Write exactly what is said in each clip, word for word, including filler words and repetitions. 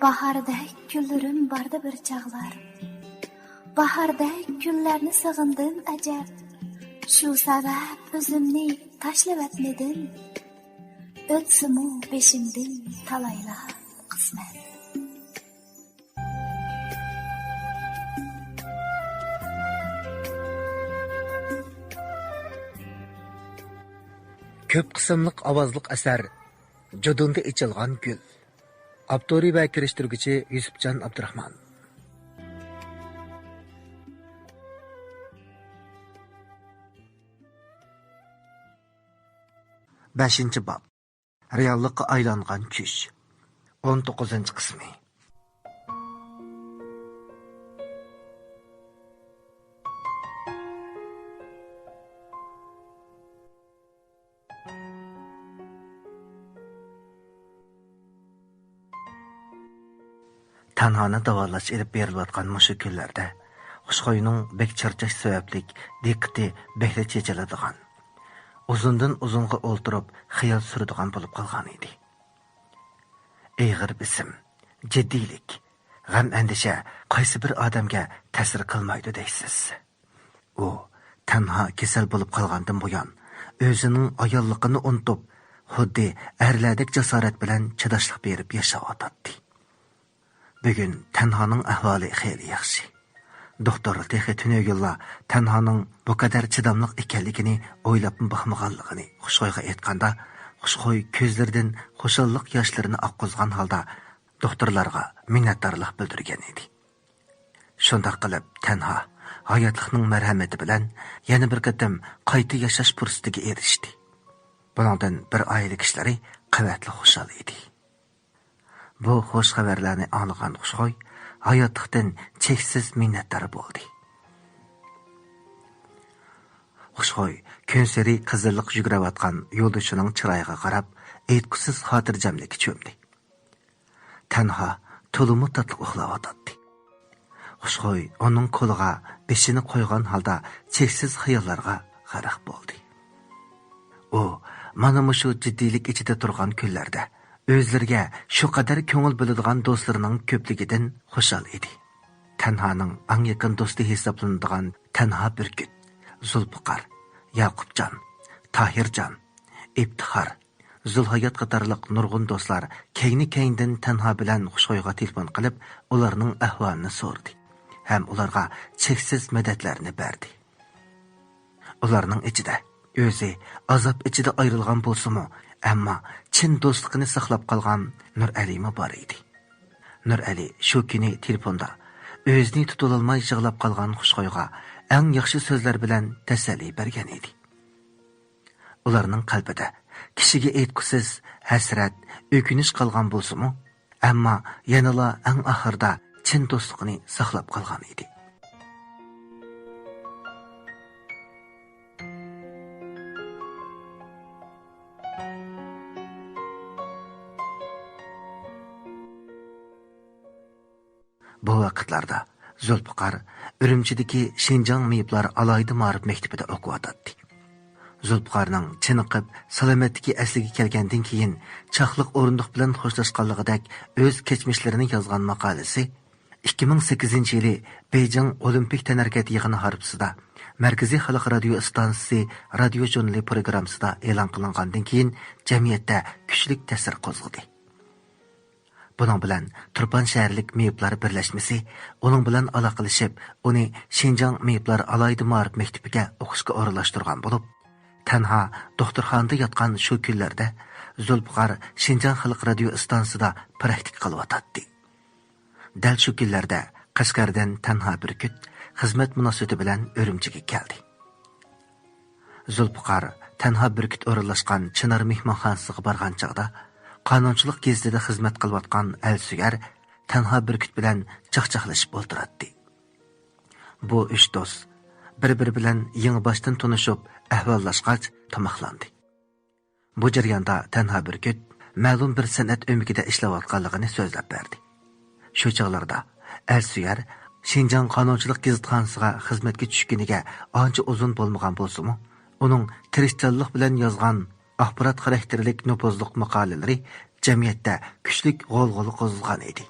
باھاردەك كۈنلىرىم باردى بىر چاغلار. باھاردەك كۈنلەرنى سېغىندىم ئەجەب. شۇ سەۋەب ئۆزۈمنى تاشلىۋەتمىدىم. ئۆتسىمۇ بېشىمدىن تالايلاپ قىسمەت. كۆپ قىسىملىق ئاۋازلىق ئەسەر، جۇدۇندا ئېچىلغان گۈل. ئاپتورى ۋە كىرىشتۈرگۈچى يۈسۈپجان ئابدۇراخمان. بەشىنچى باب. رېئاللىققا ئايلانغان چۈش. ئون توققۇزىنچى قىسمى. تەنھانى داۋالاش ئېلىپ بېرىلىۋاتقان مۇشۇ كۈنلەردە خۇشخۇينىڭ بەك چارچاش سەۋەبلىك دىققىتى بەكلا چېچىلىدىغان، ئۇزۇندىن ئۇزۇنغا ئولتۇرۇپ خىيال سۈرىدىغان بولۇپ قالغان ئىدى. ئېغىر بېسىم، جىددىيلىك، غەم-ئەندىشە قايسى بىر ئادەمگە تەسىر قىلمايدۇ دەيسىز؟ ئۇ تەنھا كېسەل بولۇپ قالغاندىن بۇيان، ئۆزىنىڭ ئاياللىقىنى ئۇنتۇپ، خۇددى ئەرلەردەك جاسارەت بىلەن چىداشلىق بېرىپ ياشاۋاتاتتى. بۈگۈن تەنھانىڭ ئەھۋالى خېلى ياخشى. دوختۇر تېخى تۈنۈگۈنلا تەنھانىڭ بۇ قەدەر چىداملىق ئىكەنلىكىنى ئويلاپمۇ باقمىغانلىقىنى خۇشخۇيغا ئېيتقاندا، خۇشخۇي كۆزلىرىدىن خۇشاللىق ياشلىرىنى ئاققۇزغان ھالدا دوختۇرلارغا مىننەتدارلىق بىلدۈرگەن ئىدى. شۇنداق قىلىپ، تەنھا ھاياتلىقنىڭ مەرھەمىتى بىلەن يەنە بىر قېتىم قايتا ياشاش پۇرسىتىگە ئېرىشتى. بۇنىڭدىن بىر ئائىلە كىشىلىرى قەۋەتلىك خۇشال ئىدى. بۇ خۇش خەۋەرلەرنى ئاڭلىغان خۇشخۇي ھاياتلىقتىن چەكسىز مىننەتدار بولدى. خۇشخۇي كۈنسېرى قىزىللىق يۈگرەۋاتقان يولدىشىنىڭ چىرايىغا قاراپ، ئېيتقۇسىز خاتىرجەملىككە چۆمدى. تەنھا تولىمۇ تاتلىق ئۇخلاۋاتاتتى. خۇشخۇي ئۇنىڭ قولىغا بېشىنى قويغان ھالدا چەكسىز خىياللارغا غەرق بولدى. ئۇ مانا مۇشۇ جىددىيلىك ئىچىدە تۇرغان كۈنلەردە ئۆزلىرىگە شۇ قەدەر كۆڭۈل بۆلىدىغان دوستلىرىنىڭ كۆپلۈكىدىن خۇشال ئىدى. تەنھانىڭ ئەڭ يېقىن دوستى ھېسابلىنىدىغان تەنھا بۈركۈت، زۇلپىقار، ياقۇپجان، تاھىرجان، ئىپتىخار، زۇلھايات قاتارلىق نۇرغۇن دوستلار كەينى-كەينىدىن تەنھا بىلەن خۇشخۇيغا تېلېفون قىلىپ، ئۇلارنىڭ ئەھۋالىنى سورىدى ھەم ئۇلارغا چەكسىز مەدەتلەرنى بەردى. ئۇلارنىڭ ئىچىدە ئۆزى ئازاب ئىچىدە ئايرىلغان بولسىمۇ، ئەمما چىن دوستلۇقىنى ساقلاپ قالغان نۇرئەلىمۇ بار ئىدى. نۇرئەلى شۇ كۈنى تېلېفوندا ئۆزىنى تۇتۇۋالالماي يىغلاپ قالغان خۇشخۇيغا ئەڭ ياخشى سۆزلەر بىلەن تەسەللى بەرگەن ئىدى. ئۇلارنىڭ قەلبىدە كىشىگە ئېيتقۇسىز ھەسرەت، ئۆكۈنۈش قالغان بولسىمۇ، ئەمما يەنىلا ئەڭ ئاخىرىدا چىن دوستلۇقىنى ساقلاپ قالغان ئىدى. بۇ ۋاقىتلاردا زۇلپىقار ئۈرۈمچىدىكى شىنجاڭ مېيىپلار ئالاھىدە مائارىپ مەكتىپىدە ئوقۇۋاتاتتى. زۇلپىقارنىڭ چېنىقىپ، سالامەتلىكى ئەسلىگە كەلگەندىن كېيىن، چاقلىق ئورۇندۇق بىلەن خوشلاشقانلىقىدەك ئۆز كەچمىشلىرىنى يازغان ماقالىسى ئىككى مىڭ سەككىزىنچى يىلى بېيجىڭ ئولىمپىك تەنھەرىكەت يىغىنى ھارپىسىدا، مەركىزىي خەلق رادىيو ئىستانسىسى رادىيو ژۇرنىلى پروگراممىسىدا ئېلان قىلىنغاندىن كېيىن، جەمئىيەتتە كۈچلۈك تەسىر قوزغىدى. بۇنىڭ بىلەن تۇرپان شەھەرلىك مېيىپلار بىرلەشمىسى ئۇنىڭ بىلەن ئالاقىلىشىپ، ئۇنى شىنجاڭ مېيىپلار ئالاھىدە مائارىپ مەكتىپىگە ئوقۇشقا ئورۇنلاشتۇرغان بولۇپ، تەنھا دوختۇرخانىدا ياتقان شۇ كۈنلەردە زۇلپىقار شىنجاڭ خەلق رادىيو ئىستانسىسىدا پراكتىكا قىلىۋاتاتتى. دەل شۇ كۈنلەردە قەشقەردىن تەنھا بۈركۈت خىزمەت مۇناسىۋىتى بىلەن ئۈرۈمچىگە كەلدى. زۇلپىقار تەنھا بۈركۈت ئورۇنلاشقان چىنار مېھمانخانىسىغا بارغان چاغدا، قانۇنچىلىق گېزىتىدە خىزمەت قىلىۋاتقان ئەلسۆيەر تەنھا بۈركۈت بىلەن چاقچاقلىشىپ ئولتۇراتتى. بۇ ئۈچ دوست بىر-بىرى بىلەن يېڭىباشتىن تونۇشۇپ، ئەھۋاللاشقاچ تاماقلاندى. بۇ جەرياندا تەنھا بۈركۈت مەلۇم بىر سەنئەت ئۆمىكىدە ئىشلەۋاتقانلىقىنى سۆزلەپ بەردى. شۇ چاغلاردا ئەلسۆيەر شىنجاڭ قانۇنچىلىق گېزىتخانىسىغا خىزمەتكە چۈشكىنىگە ئانچە ئۇزۇن بولمىغان بولسىمۇ، ئۇنىڭ تىرىشچانلىق بىلەن يازغان ئاخبارات خاراكتېرلىك نوپۇزلۇق ماقالىلىرى جەمئىيەتتە كۈچلۈك غۇلغۇلا قوزغىغان ئىدى.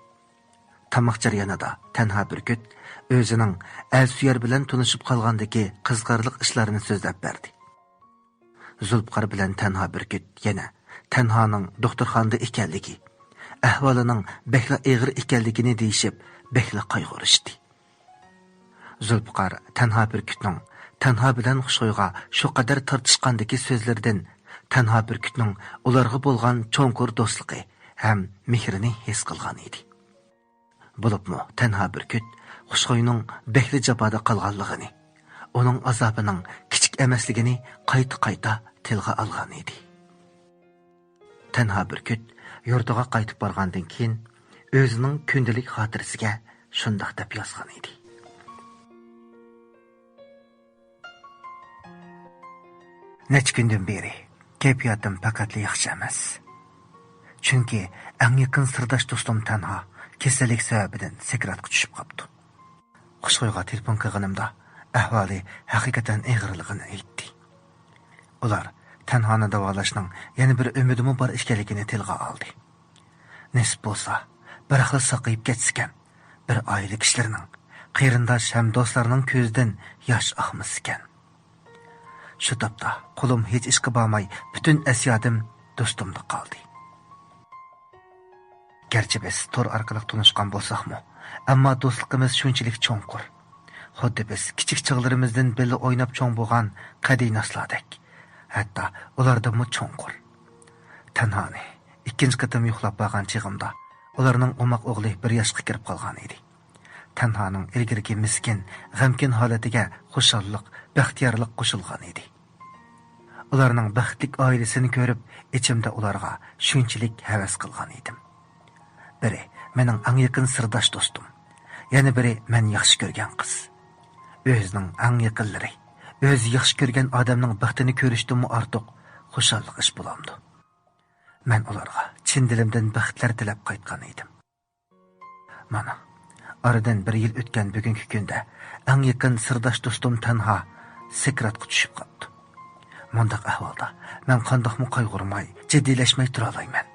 تاماق جەريانىدا تەنھا بۈركۈت ئۆزىنىڭ ئەلسۆيەر بىلەن تونۇشۇپ قالغاندىكى قىزىقارلىق ئىشلارنى سۆزلەپ بەردى. زۇلپىقار بىلەن تەنھا بۈركۈت يەنە تەنھانىڭ دوختۇرخانىدا ئىكەنلىكى، ئەھۋالىنىڭ بەكلا ئېغىر ئىكەنلىكىنى دېيىشىپ، بەكلا قايغۇرۇشتى. زۇلپىقار تەنھا بۈركۈتنىڭ تەنھا بىلەن خۇشخۇيغا شۇ قەدەر تارتىشقاندىكى سۆزلىرىدىن تەنھا بۈركۈتنىڭ ئۇلارغا بولغان چوڭقۇر دوستلۇقى ھەم مېھرىنى ھېس قىلغان ئىدى. بولۇپمۇ تەنھا بۈركۈت خۇشخۇينىڭ بەكلا جاپادا قالغانلىقىنى، ئۇنىڭ ئازابىنىڭ كىچىك ئەمەسلىكىنى قايتا-قايتا تىلغا ئالغان ئىدى. تەنھا بۈركۈت يۇرتىغا قايتىپ بارغاندىن كېيىن، ئۆزىنىڭ كۈندىلىك خاتىرىسىگە شۇنداق دەپ يازغان ئىدى. نەچچە كۈندىن بېرى كەيپىياتىم پەقەتلا ياخشى ئەمەس. چۈنكى ئەڭ يېقىن سىرداش دوستۇم تەنھا كېسەللىك سەۋەبىدىن سەكراتقا چۈشۈپ قاپتۇ. خۇشخۇيغا تېلېفون قىلغىنىمدا ئەھۋالى ھەقىقەتەن ئېغىرلىقىنى ئېيتتى. ئۇلار تەنھانى داۋالاشنىڭ يەنە بىر ئۈمىدىمۇ بار ئىكەنلىكىنى تىلغا ئالدى. نېسىپ بولسا، بىراقلا ساقىيىپ كەتسىكەن، بىر ئائىلە كىشىلىرىنىڭ، قېرىنداش ھەم دوستلارنىڭ كۆزىدىن ياش ئاقمىسىكەن. شۇ تاپتا قولۇم ھېچ ئىشقا بارماي، پۈتۈن ئەس-يادىم دوستۇمدا قالدى. گەرچە بىز تور ئارقىلىق تونۇشقان بولساقمۇ، ئەمما دوستلۇقىمىز شۇنچىلىك چوڭقۇر. خۇددى بىز كىچىك چاغلىرىمىزدىن بىللە ئويناپ چوڭ بولغان قەدىناسلاردەك. ھەتتا ئۇلاردىنمۇ چوڭقۇر. تەنھانى ئىككىنچى قېتىم يوقلاپ بارغان چېغىمدا، ئۇلارنىڭ ئوماق ئوغلى بىر ياشقا كىرىپ قالغان ئىدى. تەنھانىڭ ئىلگىرىكى مىسكىن، غەمكىن ھالىتىگە خۇشاللىق، بەختىيارلىق قوشۇلغان ئىدى. ئۇلارنىڭ بەختلىك ئائىلىسىنى كۆرۈپ، ئىچىمدە ئۇلارغا شۇنچىلىك ھەۋەس قىلغان ئىدىم. بىرى مېنىڭ ئەڭ يېقىن سىرداش دوستۇم، يەنە بىرى مەن ياخشى كۆرگەن قىز. ئۆزىنىڭ ئەڭ يېقىنلىرى، ئۆزى ياخشى كۆرگەن ئادەمنىڭ بەختىنى كۆرۈشتىنمۇ ئارتۇق خۇشاللىق ئىش بولامدۇ؟ مەن ئۇلارغا چىن دىلىمدىن بەختلەر تىلەپ قايتقان ئىدىم. مانا، ئارىدىن بىر يىل ئۆتكەن بۈگۈنكى كۈندە ئەڭ يېقىن سىرداش دوستۇم تەنھا سەكراتقا چۈشۈپ قاپتۇ. مۇنداق ئەھۋالدا مەن قانداقمۇ قايغۇرماي، جىددىيلەشمەي تۇرالايمەن؟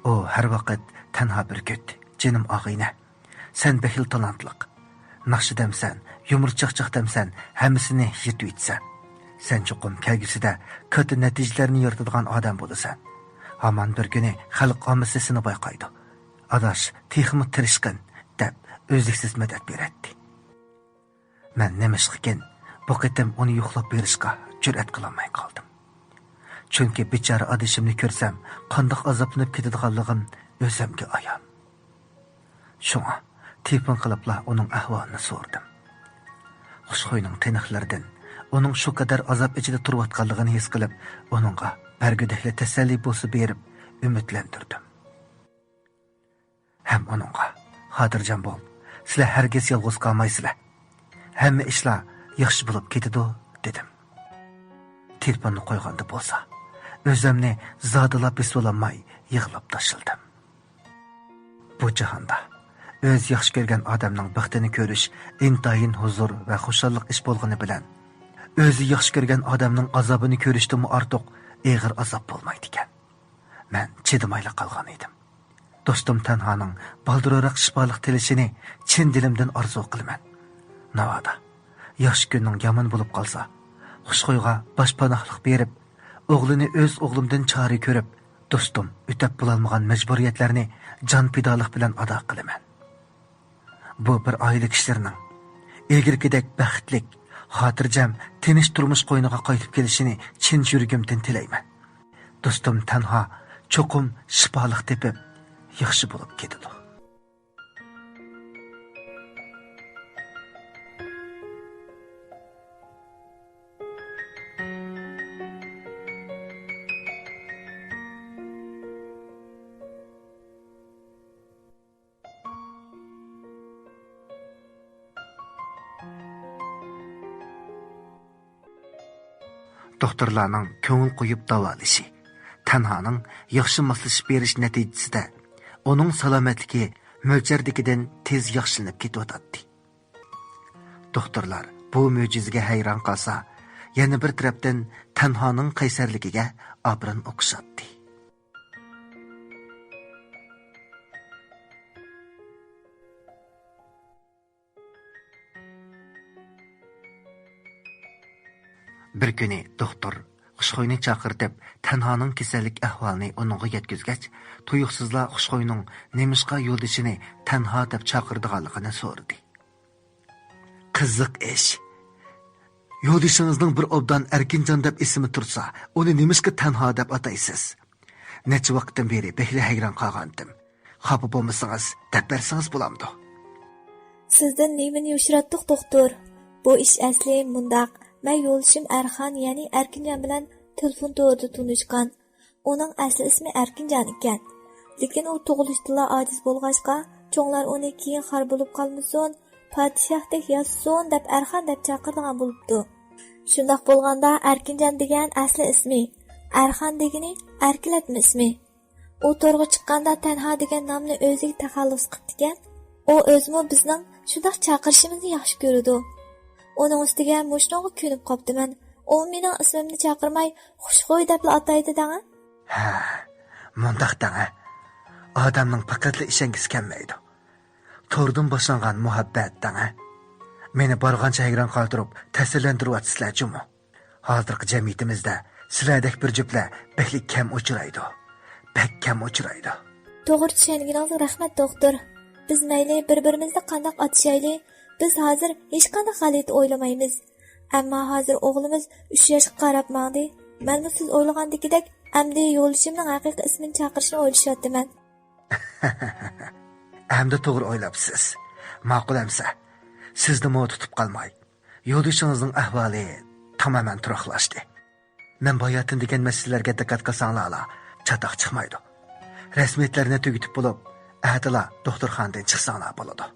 ئۇ ھەر ۋاقىت تەنھا بۈركۈت، جېنىم ئاغىنە، سەن بەكلا تالانتلىق. ناخشىدەمسەن، يۇمۇر چاقچاقتەمسەن، ھەممىسىنى يېتىۋېتىسەن. سەن چوقۇم كەلگۈسىدە كاتتا نەتىجىلەرنى يارىتىدىغان ئادەم بولىسەن. ھامان بىر كۈنى خەلق ئاممىسى سېنى بايقايدۇ. ئاداش، تېخىمۇ تىرىشقىن، دەپ ئۈزلۈكسىز مەدەت بېرەتتى. مەن نېمىشقىكىن بۇ قېتىم ئۇنى يوقلاپ بېرىشقا جۈرئەت قىلالماي قالدىم. چۈنكى بىچارە ئادىشىمنى كۆرسەم، قانداق ئازابلىنىپ كېتىدىغانلىقىم ئۆزۈمگە ئايان. شۇڭا تېلېفون قىلىپلا ئۇنىڭ ئەھۋالىنى سورىدىم. خۇشخۇينىڭ تىنىقلىرىدىن ئۇنىڭ شۇ قەدەر ئازاب ئىچىدە تۇرۇۋاتقانلىقىنى ھېس قىلىپ، ئۇنىڭغا بەرگۈدەكلا تەسەللى بولسا بېرىپ، ئۈمىدلەندۈردۈم. ھەم ئۇنىڭغا، «خاتىرجەم بول، سىلەر ھەرگىز يالغۇز قالمايسىلەر. ھەممە ئىشلار ياخشى بولۇپ كېتىدۇ» دېدىم. تېلېفوننى قويغاندا بولسا، ئۆزۈمنى زادىلا بېسىۋالالماي يىغلاپ تاشلىدىم. بۇ جاھاندا ئۆزى ياخشى كۆرگەن ئادەمنىڭ بەختىنى كۆرۈش ئىنتايىن ھۇزۇر ۋە خۇشاللىق ئىش بولغىنى بىلەن، ئۆزى ياخشى كۆرگەن ئادەمنىڭ ئازابىنى كۆرۈشتىنمۇ ئارتۇق ئېغىر ئازاب بولمايدىكەن. مەن چىدىمايلا قالغان ئىدىم. دوستۇم تەنھانىڭ بالدۇرراق شىپالىق تىلىشىنى چىن دىلىمدىن ئارزۇ قىلىمەن. ناۋادا ياخشى كۈننىڭ يامان بولۇپ قالسا، خۇشخۇيغا باشپاناھلىق بېرىپ، ئوغلىنى ئۆز ئوغلۇمدىن چارە كۆرۈپ، دوستۇم ئۆتەپ بولالمىغان مەجبۇرىيەتلەرنى جان پىدالىق بىلەن ئادا قىلىمەن. بۇ بىر ئائىلە كىشىلىرىنىڭ ئىلگىرىكىدەك بەختلىك، خاتىرجەم، تىنچ تۇرمۇش قوينىغا قايتىپ كېلىشىنى چىن يۈرىكىمدىن تىلەيمەن. دوستۇم تەنھا چوقۇم شىپالىق تېپىپ، ياخشى بولۇپ كېتىدۇ. دوختۇرلارنىڭ كۆڭۈل قويۇپ داۋالىشى، تەنھانىڭ ياخشى ماسلىشىپ بېرىش نەتىجىسىدە ئۇنىڭ سالامەتلىكى مۆلچەردىكىدىن تېز ياخشىلىنىپ كېتىۋاتاتتى. دوختۇرلار بۇ مۆجىزىگە ھەيران قالسا، يەنە بىر تەرەپتىن تەنھانىڭ قەيسەرلىكىگە ئاپىرىن ئوقۇشاتتى. بىر كۈنى دوختۇر خۇشخۇينى چاقىرتىپ، تەنھانىڭ كېسەللىك ئەھۋالىنى ئۇنىڭغا يەتكۈزگەچ، تۇيۇقسىزلا خۇشخۇينىڭ نېمىشقا يولدىشىنى تەنھا دەپ چاقىرىدىغانلىقىنى سورىدى. قىزىق ئىش. يولدىشىڭىزنىڭ بىر ئوبدان ئەركىنجان دەپ ئىسمى تۇرسا، ئۇنى نېمىشقا تەنھا دەپ ئاتايسىز؟ نەچچە ۋاقىتتىن بېرى بەكلا ھەيران قالغانتىم. خاپا بولمىسىڭىز، دەپ بەرسىڭىز بولامدۇ؟ سىزدىن نېمىنى يوشۇراتتۇق، دوختۇر؟ بۇ ئىش ئەسلى مۇنداق. مەن يولدىشىم ئەرخان، يەنى ئەركىنجان بىلەن تېلېفون تورىدا تونۇشقان. ئۇنىڭ ئەسلى ئىسمى ئەركىنجان ئىكەن. لېكىن ئۇ تۇغۇلۇشتىلا ئاجىز بولغاچقا، چوڭلار ئۇنى كېيىن خار بولۇپ قالمىسۇن، پادىشاھتەك ياشىسۇن دەپ ئەرخان دەپ چاقىرىدىغان بولۇپتۇ. شۇنداق بولغاندا، ئەركىنجان دېگەن ئەسلى ئىسمى، ئەرخان دېگىنى ئەركىلەتمە ئىسمى. ئۇ تورغا چىققاندا تەنھا دېگەن نامنى ئۆزىگە تەخەللۇس قىپتىكەن. ئۇ ئۆزىمۇ بىزنىڭ شۇنداق چاقىرىشىمىزنى ياخشى كۆرىدۇ. ئۇنىڭ ئۈستىگە مۇشۇنىڭغا كۆنۈپ قاپتىمەن. ئۇ مېنىڭ ئىسمىمنى چاقىرماي، خۇشخۇي دەپلا ئاتايدۇ دەڭە. ھە، مۇنداق دەڭە. ئادەمنىڭ پەقەتلا ئىشەنگۈسى كەلمەيدۇ. توردىن باشلانغان مۇھەببەت دەڭە. مېنى بارغانچە ھەيران قالدۇرۇپ، تەسىرلەندۈرۈۋاتىسىلەر جۇمۇ. ھازىرقى جەمئىيىتىمىزدە سىلەردەك بىر جۈپلەر بەكلا كەم ئۇچرايدۇ. بەك كەم ئۇچرايدۇ. توغرا چۈشەنگىنىڭىزگە رەھمەت، دوختۇر. بىز مەيلى بىر-بىرىمىزنى قانداق ئاتىشايلى، بىز ھازىر ھېچقانداق غەلىتە ئويلىمايمىز. ئەمما ھازىر ئوغلىمىز ئۈچ ياشقا قاراپ ماڭدى. مەنمۇ سىز ئويلىغاندىكىدەك ئەمدى يولدىشىمنىڭ ھەقىقىي ئىسمىنى چاقىرىشنى ئويلىشىۋاتىمەن. ئەمدى توغرا ئويلاپسىز. ماقۇل ئەمسە. سىزنىمۇ تۇتۇپ قالماي. يولدىشىڭىزنىڭ ئەھۋالى تامامەن تۇراقلاشتى. مەن باياتىن دېگەن مەسىلىلەرگە دىققەت قىلساڭلارلا، چاتاق چىقمايدۇ. رەسمىيەتلەرنى تۈگىتىپ بولۇپ، ئەتىلا دوختۇرخانىدىن چىقساڭلار بولىدۇ.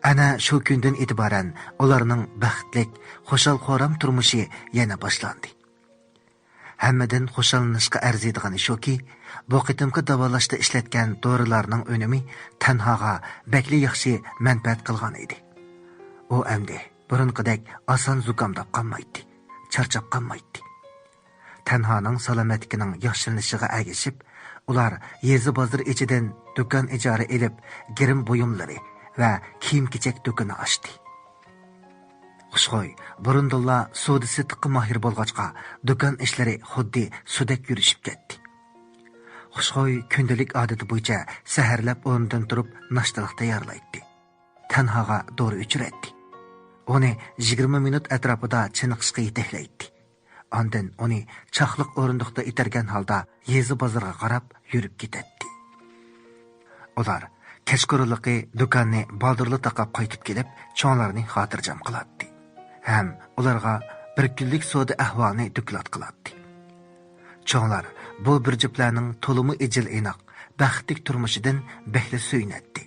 ئەنە شۇ كۈندىن ئېتىبارەن ئۇلارنىڭ بەختلىك، خۇشال-خۇرام تۇرمۇشى يەنە باشلاندى. ھەممىدىن خۇشاللىنىشقا ئەرزىيدىغىنى شۇكى، بۇ قېتىمقى داۋالاشتا ئىشلەتكەن دورىلارنىڭ ئۈنۈمى تەنھاغا بەكلا ياخشى مەنپەئەت قىلغان ئىدى. ئۇ ئەمدى بۇرۇنقىدەك ئاسان زۇكامداپ قالمايتتى، چارچاپ قالمايتتى. تەنھانىڭ سالامەتلىكىنىڭ ياخشىلىنىشىغا ئەگىشىپ، ئۇلار يېزا بازىرى ئىچىدىن دۇكان ئىجارە ئېلىپ، گىرىم بۇيۇملىرى ۋە كىيىم-كېچەك دۇكىنى ئاچتى. خۇشخۇي بۇرۇندىنلا سودا-سېتىققا ماھىر بولغاچقا، دۇكان ئىشلىرى خۇددى سۇدەك يۈرۈشۈپ كەتتى. خۇشخۇي كۈندىلىك ئادىتى بويىچە سەھەرلەپ ئورنىدىن تۇرۇپ ناشتىلىق تەييارلايتتى. تەنھاغا دورا ئىچۈرەتتى. ئۇنى يىگىرمە مىنۇت ئەتراپىدا چېنىقىشقا يېتەكلەيتتى. ئاندىن ئۇنى چاقلىق ئورۇندۇقتا ئىتەرگەن ھالدا يېزا بازىرىغا قاراپ يۈرۈپ كېتەتتى. ئۇلار كەچقۇرۇنلۇقى دۇكاننى بالدۇرلا تاقاپ قايتىپ كېلىپ، چوڭلارنى خاتىرجەم قىلاتتى ھەم ئۇلارغا بىر كۈنلۈك سودا ئەھۋالىنى دوكلات قىلاتتى. چوڭلار بۇ بىر جۈپلەرنىڭ تولىمۇ ئىجىل-ئىناق، بەختلىك تۇرمۇشىدىن بەكلا سۆيۈنەتتى.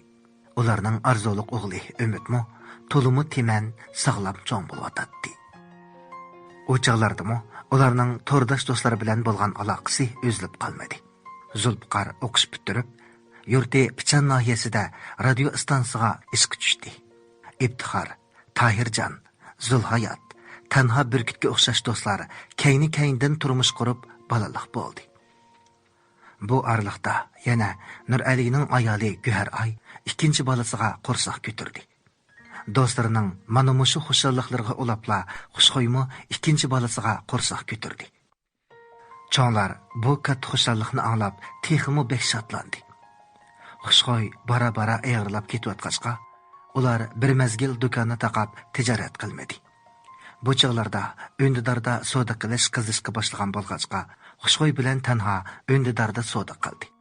ئۇلارنىڭ ئارزۇلۇق ئوغلى ئۈمىدمۇ تولىمۇ تىمەن، ساغلام چوڭ بولۇۋاتاتتى. ئۇ چاغلاردىمۇ ئۇلارنىڭ تورداش دوستلىرى بىلەن بولغان ئالاقىسى ئۈزۈلۈپ قالمىدى. زۇلپىقار ئوقۇش پۈتتۈرۈپ، يۇرتى پىچان ناھىيەسىدە رادىيو ئىستانسىسىغا ئىشقا چۈشتى. ئىپتىخار، تاھىرجان، زۇلھايات، تەنھا بۈركۈتكە ئوخشاش دوستلار كەينى-كەينىدىن تۇرمۇش قۇرۇپ، بالىلىق بولدى. بۇ ئارىلىقتا يەنە نۇرئەلىنىڭ ئايالى گۆھەر ئاي ئىككىنچى بالىسىغا قورساق كۆتۈردى. دوستلىرىنىڭ مانا مۇشۇ خۇشاللىقلىرىغا ئۇلاپلا، خۇشخۇيمۇ ئىككىنچى بالىسىغا قورساق كۆتۈردى. چوڭلار بۇ كاتتا خۇشاللىقنى ئاڭلاپ، تېخىمۇ بەك شادلاندى. خۇشخۇي بارا-بارا ئېغىرلاپ كېتىۋاتقاچقا، ئۇلار بىر مەزگىل دۇكاننى تاقاپ تىجارەت قىلمىدى. بۇ چاغلاردا ئۈندىداردا سودا قىلىش قىزىشقا باشلىغان بولغاچقا، خۇشخۇي بىلەن تەنھا ئۈندىداردا سودا قىلدى.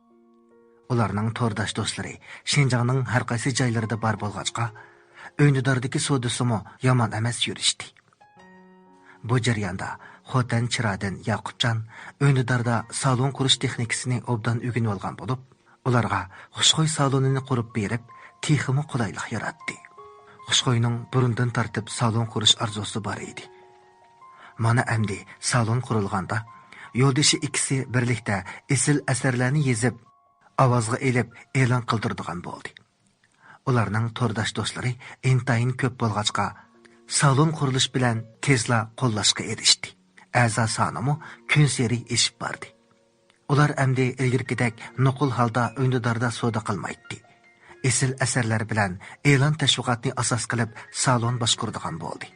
ئۇلارنىڭ تورداش دوستلىرى شىنجاڭنىڭ ھەر قايسى جايلىرىدا بار بولغاچقا، ئۈندىداردىكى سودىسىمۇ يامان ئەمەس يۈرۈشتى. بۇ جەرياندا خوتەن چىرادىن ياقۇپجان ئۈندىداردا سالون قۇرۇش تېخنىكىسىنى ئوبدان ئۆگىنىۋالغان بولۇپ، ئۇلارغا خۇشخۇي سالونىنى قۇرۇپ بېرىپ، تېخىمۇ قولايلىق ياراتتى. خۇشخۇينىڭ بۇرۇندىن تارتىپ سالون قۇرۇش ئارزۇسى بار ئىدى. مانا ئەمدى سالون قۇرۇلغاندا، يولدىشى ئىككىسى بىرلىكتە ئېسىل ئەسەرلەرنى يېزىپ، ئاۋازغا ئېلىپ ئېلان قىلدۇرىدىغان بولدى. ئۇلارنىڭ تورداش دوستلىرى ئىنتايىن كۆپ بولغاچقا، سالون قۇرۇلۇش بىلەن تېزلا قوللاشقا ئېرىشتى. ئەزا سانىمۇ كۈنسېرى ئېشىپ باردى. ئۇلار ئەمدى ئىلگىرىكىدەك نوقۇل ھالدا ئۈندىداردا سودا قىلمايتتى. ئېسىل ئەسەرلەر بىلەن ئېلان تەشۋىقاتنى ئاساس قىلىپ سالون باشقۇرىدىغان بولدى.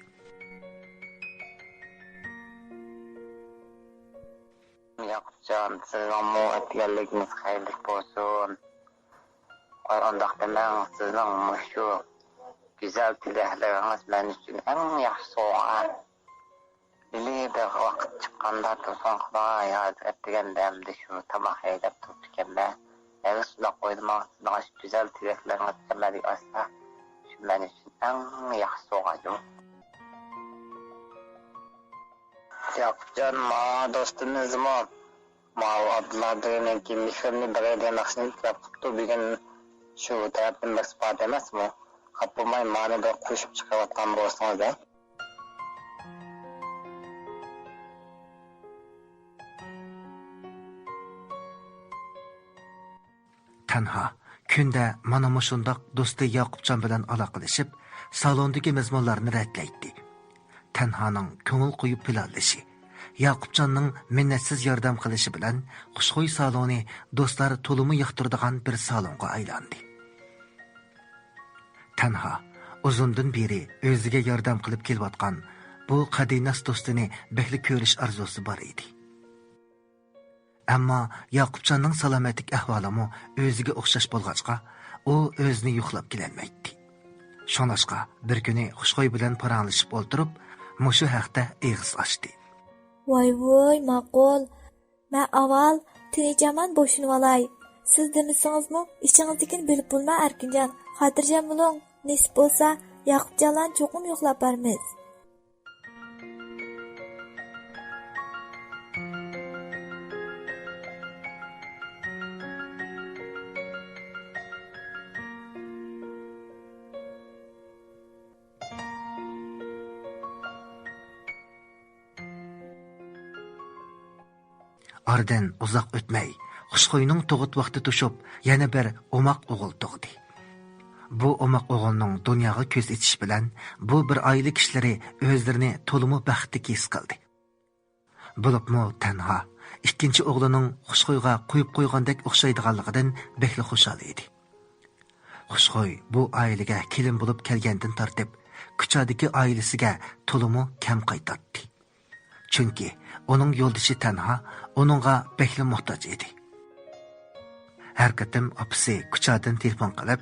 ياقۇپجان، سىزنىڭمۇ ئۆتكەنلىكىڭىز خەيرلىك بولسۇن. ئاي، ئۇنداق دېمەڭ، سىزنىڭ مۇشۇ گۈزەل تىلەكلىرىڭىز مەن ئۈچۈن ئەڭ ياخشى سوۋغا. بىللە بىر ۋاقىت چىققاندا تېلېفون قىلاي ھازىر دېگەندە، ئەمدى شۇ تاماق ھەيدەپ تۇرۇپتىكەنمەن. ھەرگىز شۇنداق ئويلىماڭ، سىزنىڭ ئاشۇ گۈزەل تىلەكلىرىڭىز ئەمەلگە ئاشسا، شۇ مەن ئۈچۈن ئەڭ ياخشى سوۋغا. ياقۇپجان، ما دوستىمىزمۇ ماۋۇ ئابدۇللا بىرىنىڭكى مېھرىمنى بېرەي دېگەن ناخشىنى تەلەپ قىپتۇ. بۈگۈن شۇ تەلەپتىن بىرسى بار ئەمەسمۇ؟ خاپا بولماي، مانى بىر قوشۇپ چىقىرىۋاتقان بولسىڭىز ھە. تەنھا كۈندە مانا مۇشۇنداق دوستى ياقۇپجان بىلەن ئالاقىلىشىپ، سالوندىكى مەزمۇنلارنى رەتلەيتتى. تەنھانىڭ كۆڭۈل قويۇپ پىلانلىشى، ياقۇپجاننىڭ مىننەتسىز ياردەم قىلىشى بىلەن خۇشخۇي سالونى دوستلار تولىمۇ ياقتۇرىدىغان بىر سالونغا ئايلاندى. تەنھا ئۇزۇندىن بېرى ئۆزىگە ياردەم قىلىپ كېلىۋاتقان بۇ قەدىناس دوستىنى بەكلا كۆرۈش ئارزۇسى بار ئىدى. ئەمما ياقۇپجاننىڭ سالامەتلىك ئەھۋالىمۇ ئۆزىگە ئوخشاش بولغاچقا، ئۇ ئۆزىنى يوقلاپ كېلەلمەيتتى. شۇڭلاشقا بىر كۈنى خۇشخۇي بىلەن پاراڭلىشىپ ئولتۇرۇپ، مۇشۇ ھەقتە ئېغىز ئاچتى. ۋاي ۋۇي، ماقۇل. مەن ئاۋۋال تىنچ-ئامان بوشىنىۋالاي. سىز دېمىسىڭىزمۇ ئىچىڭىزدىكىنى بىلىپ بولىمەن ئەركىنجان. خاتىرجەم بولۇڭ. نېسىپ بولسا ياقۇپجانلارنى چوقۇم يوقلاپ بارىمىز. ئارىدىن ئۇزاق ئۆتمەي، خۇشخۇينىڭ تۇغۇت ۋاقتى توشۇپ، يەنە بىر ئوماق ئوغۇل تۇغدى. بۇ ئوماق ئوغۇلنىڭ دۇنياغا كۆز ئېچىشى بىلەن، بۇ بىر ئائىلە كىشىلىرى ئۆزلىرىنى تولىمۇ بەختلىك ھېس قىلدى. بولۇپمۇ تەنھا ئىككىنچى ئوغلىنىڭ خۇشخۇيغا قويۇپ قويغاندەك ئوخشايدىغانلىقىدىن بەكلا خۇشال ئىدى. خۇشخۇي بۇ ئائىلىگە كېلىن بولۇپ كەلگەندىن تارتىپ، كۇچادىكى ئائىلىسىگە تولىمۇ كەم قايتاتتى. چۈنكى ئۇنىڭ يولدىشى تەنھا ئۇنىڭغا بەكلا موھتاج ئىدى. ھەر قېتىم ئاپىسى كۇچادىن تېلېفون قىلىپ،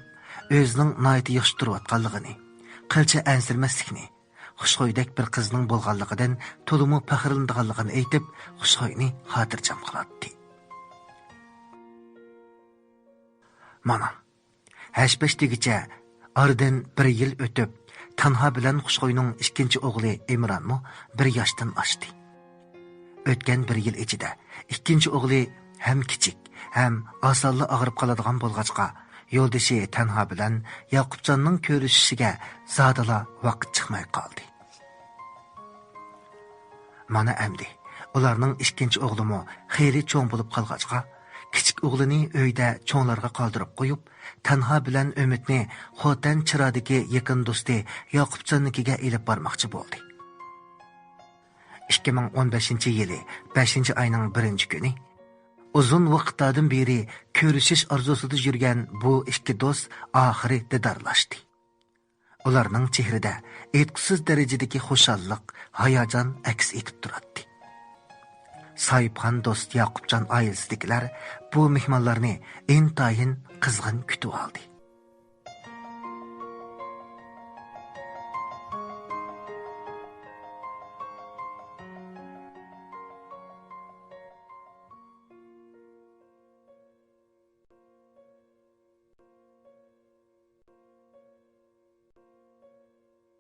ئۆزىنىڭ ناھايىتى ياخشى تۇرۇۋاتقانلىقىنى، قىلچە ئەنسىرىمەسلىكىنى، خۇشخۇيدەك بىر قىزنىڭ بولغانلىقىدىن تولىمۇ پەخىرلىنىدىغانلىقىنى ئېيتىپ، خۇشخۇينى خاتىرجەم قىلاتتى. مانا، ھەش-پەش دېگۈچە ئارىدىن بىر يىل ئۆتۈپ، تەنھا بىلەن خۇشخۇينىڭ ئىككىنچى ئوغلى ئىمرانمۇ بىر ياشتىن ئاشتى. ئۆتكەن بىر يىل ئىچىدە ئىككىنچى ئوغلى ھەم كىچىك، ھەم ئاسانلا ئاغرىپ قالىدىغان بولغاچقا، يولدىشى تەنھا بىلەن ياقۇپجاننىڭ كۆرۈشۈشىگە زادىلا ۋاقىت چىقماي قالدى. مانا ئەمدى ئۇلارنىڭ ئىككىنچى ئوغلىمۇ خېلى چوڭ بولۇپ قالغاچقا، كىچىك ئوغلىنى ئۆيدە چوڭلارغا قالدۇرۇپ قويۇپ، تەنھا بىلەن ئۈمىدنى خوتەن چىرادىكى يېقىن دوستى ياقۇپجاننىڭكىگە ئېلىپ بارماقچى بولدى. ئىككى مىڭ ئون بەشىنچى يىلى بەشىنچى ئاينىڭ بىرىنچى كۈنى، ئۇزۇن ۋاقىتلاردىن بېرى كۆرۈشۈش ئارزۇسىدا يۈرگەن بۇ ئىككى دوست ئاخىرى دىدارلاشتى. ئۇلارنىڭ چېھرىدە ئېيتقۇسىز دەرىجىدىكى خۇشاللىق، ھاياجان ئەكس ئېتىپ تۇراتتى. ساھىبخان دوست ياقۇپجان ئائىلىسىدىكىلەر بۇ مېھمانلارنى ئىنتايىن قىزغىن كۈتۈۋالدى.